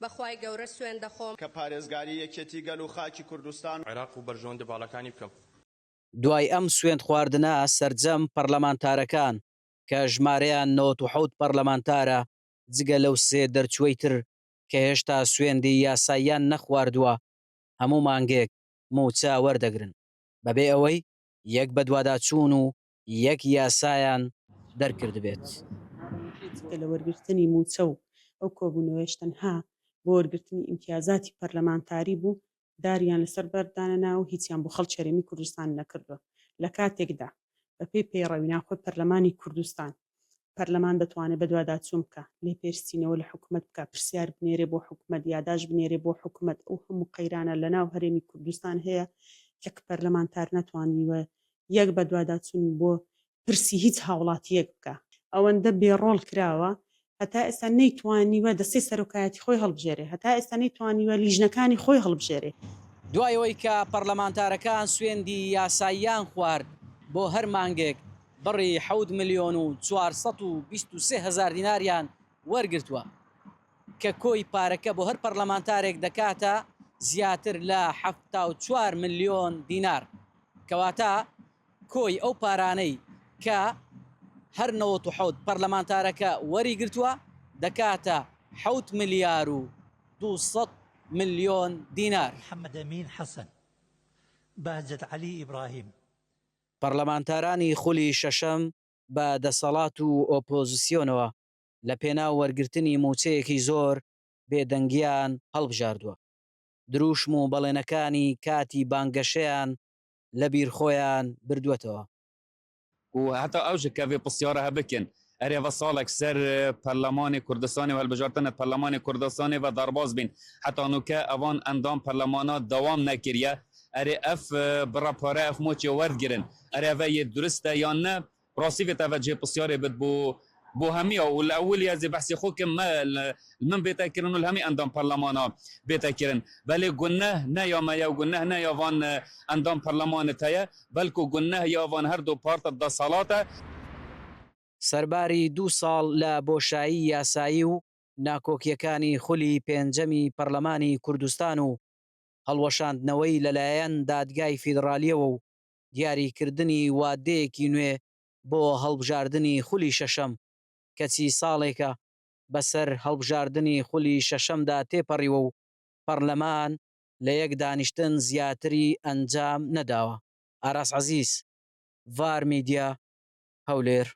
بە خوای گەورە سوێند دەخۆم. کە پارێزگاری یەکێتی گەل و خاکی کوردستان و. عێراق و بەرژەوەندە باڵاکانی بکەم. دوای ئەم سوێندخواردنە سەرجەم پەرلەمانتارەکان کە ژمارەیان 97 پەرلەمانتارە جگە لەو سێ دەرچووەی تر کە هێشتا سوێندی یاساییان نەخواردووە هەموو مانگێک مووچە وەردەگرن بەبێ ئەوەی یەک بەدواداچوون و یەک یاسایان دەرکردبێت. جگە لە وەرگرتنی مووچە و ئەو کۆبوونەوەیەش تەنها بۆ وەرگرتنی ئیمتیازاتی پەرلەمانتاری بوو، داریان لەسەر بەرد دانەنا و هیچیان بۆ خەڵکی هەرێمی کوردستان نەکردووە، لە کاتێکدا بەپێی پەیڕەوی ناوخۆی پەرلەمانی کوردستان، پەرلەمان دەتوانێت بەدواداچوون بکا، لێپێرسینەوە لە حکومەت بکا، پرسیار بنێرێ بۆ حکومەت، یاداشت بنێرێ بۆ حکومەت، ئەو هەموو قەیرانە لەناو هەرێمی کوردستان هەیە یەک پەرلەمانتار نەتوانیوە یەک بەدواداچوون بۆ پرسی هیچ هاوڵاتییەک بکا. ئەوەندە بێ ڕۆڵ کراوە هەتا ئێستا نەیتوانیوە دەستەی سەرۆکایەتی خۆی هەڵبژێرێ، هەتا ئێستا نەیتوانیوە لیژنەکانی خۆی هەڵبژێرێ. دوای ئەوەی کە پەرلەمانتارەکان سوێندی یاساییان خوارد بۆ هەر مانگێک بڕی حەوت ملیۆن و 423 هەزار دیناریان وەرگرتووە کە کۆی پارەکە بۆ هەر پەرلەمانتارێک دەکاتە زیاتر لە 74 ملیۆن دینار کەواتە کۆی ئەو پارانەی کە هەر 97 پەرلەمانتارەکە وەریگرتووە دەکاتە حەوت ملیار و 200 ملیۆن دینار. محەمەدئەمین حەسەن، بەهجەت عەلی ئیبراهیم. پەرلەمانتارانی خولی شەشەم بە دەسەڵات و ئۆپۆزسیۆنەوە لە پێناو وەرگرتنی مووچەیەکی زۆر بێدەنگیان هەڵبژاردووە. درووشم و بەڵێنەکانی کاتی بانگەشەیان لە بیر خۆیان بردووەتەوە. و هەتا ئەو ژ کەڤێ پسیارە هە بکن، ئەرێ ڤە ساڵەک سەر پەرلەمانێ کوردستانێ و هەلبژارتنە پەرلەمانێ کوردستانێ ڤە دەرباز بین، حەتا نوکە ئەڤان ئەندام پەرلەمانا دەوام نەکریە، ئەرێ ئەف بڕە پارە ئەف مۆچێ وەردگرن، ئەرێ ئەڤە یێ دورستە یان نە؟ ڕاستی ڤێ تەڤە جێ پسیارێ بت بۆ بۆ هەمیە و لە ئەولی ئەزێ بەحسێ خۆ کم مە ل من بێتە کرن و لە هەمی ئەندام پەرلەمانا بێتە کرن. بەلێ گونەه نە یا مەیە و گونەه نە یا ڤان ئەندام پەرلەمانە تەیە، بەلکو گونەه یا ڤان هەر دو پارتە دەسەڵاتە. سەرباری دوو ساڵ لە بۆشایی یاسایی و ناکۆکییەکانی خولی پێنجەمی پەرلەمانی کوردستان و هەڵوەشاندنەوەی لەلایەن دادگای فیدڕالییەوە و دیاریکردنی وادەیەکی نوێ بۆ هەڵبژاردنی خولی شەشەم، کەچی ساڵێکە بەسەر هەڵبژاردنی خولی شەشەمدا تێپەڕیوە و پەڕلەمان لە یەک دانیشتن زیاتری ئەنجام نەداوە. ئاراس عەزیز، ڤار میدیا، هەولێر.